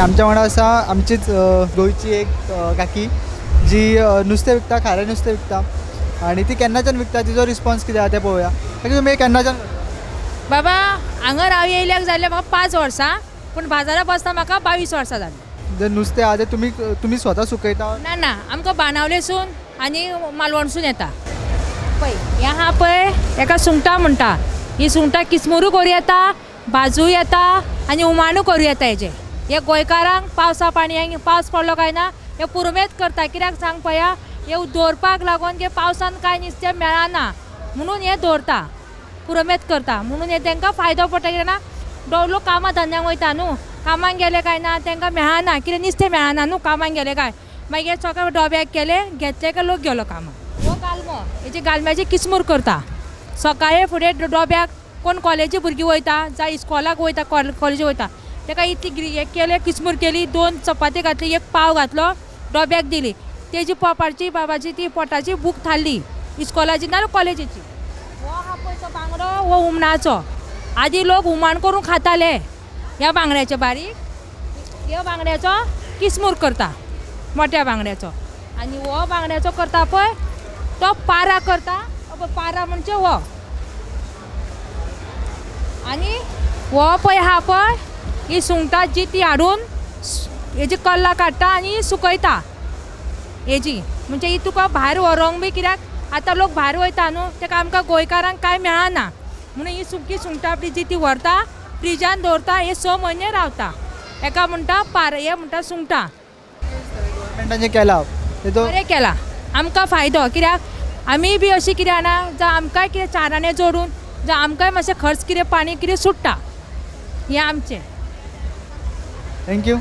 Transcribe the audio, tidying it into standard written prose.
आमच्या वांगडा आसा आमचीच गोंयची एक काकी जी नुस्तें विकता, खारें नुस्तें विकता आनी ती केन्नाच्यान विकता, तिजो रिस्पोन्स कितें आसा तें पळोवया. काकी, तुमी केन्नाच्यान? बाबा, हांगा राव येयल्याक जाल्लें म्हाका 5 वर्सां, पूण बाजारात बसता म्हाका 22 वर्सां जालीं. जे नुस्तें आसा तें तुमी तुमी स्वता सुकयता? ना ना, आमकां बाणावलेसून आनी मालवणसून येता. पळय, हें आहा पळय, हेका सुंगटां म्हणटा. ही सुंगटां किस्मुरूय करूं येता, भाजूं येता आनी हुमाणूय करूं येता. हेजें हे गोंयकारांक पावसा पाणयाक पावस पडलो काय ना हे पुरुमेंत करता. कित्याक सांग पळया, हे दवरपाक लागून की पावसान कांय नुस्तें मेळना म्हणून हें दवरता, पुरुमेंत करता म्हणून हे तांकां फायदो पडटा. कित्याक ना, लोक कामां धंद्यांक वयता न्हू, कामाक गेले काय ना तांकां मेळना कितें, नुस्तें मेळना न्हू कामाक गेले काय. मागीर सगळे डोब्याक केले घेतले काय लोक गेलो कामाक. हो गालमो, हेजी गालम्याची किस्मूर करता. सकाळी फुडें डोब्याक कोण कॉलेजी भुरगीं वयता जावं इस्कॉलाक वयता, कॉलेजी वयता, ताका इतली हें केलें, किस्मूर केली, 2 चपाती घातली, 1 पाव घातलो, डोब्याक दिली, तेजी पोपाची बाबाची ती पोटाची भूक थारली, इस्कॉलाची ना कॉलेजीची. हो आहा पळय तो बांगडो, हो हुमणाचो. आदी लोक हुमण करून खाताले ह्या बांगड्याचे, बारीक ह्या बांगड्याचो किस्मूर करता, मोठ्या बांगड्याचो. आनी हो बांगड्याचो करता पळय तो पारा करता, पारा म्हणजे हो. आनी हो पळय आहा पळय ही सुंगटां जी ती हाडून हेजी कल्लां काडटा आनी सुकयता हेजी. म्हणजे ही तुका भायर व्हरोंक बी, कित्याक आतां लोक भायर वयता न्हू, ताका आमकां गोंयकारांक कांय मेळना म्हणून ही सुकी सुंगटां आपली जी ती व्हरता, फ्रिजान दवरता, हे 6 म्हयने रावता. हेका म्हणटा पार, हे म्हणटा सुंगटां. गव्हर्मेंटान जें केलां तेजो बरें केलां, आमकां फायदो. कित्याक आमी बी अशी कितें जाणा, जावं आमकांय कितें 4 आणे जोडून जावं आमकांय मातशें खर्च कितें पाणी कितें सुट्टा, हें आमचें. Thank you.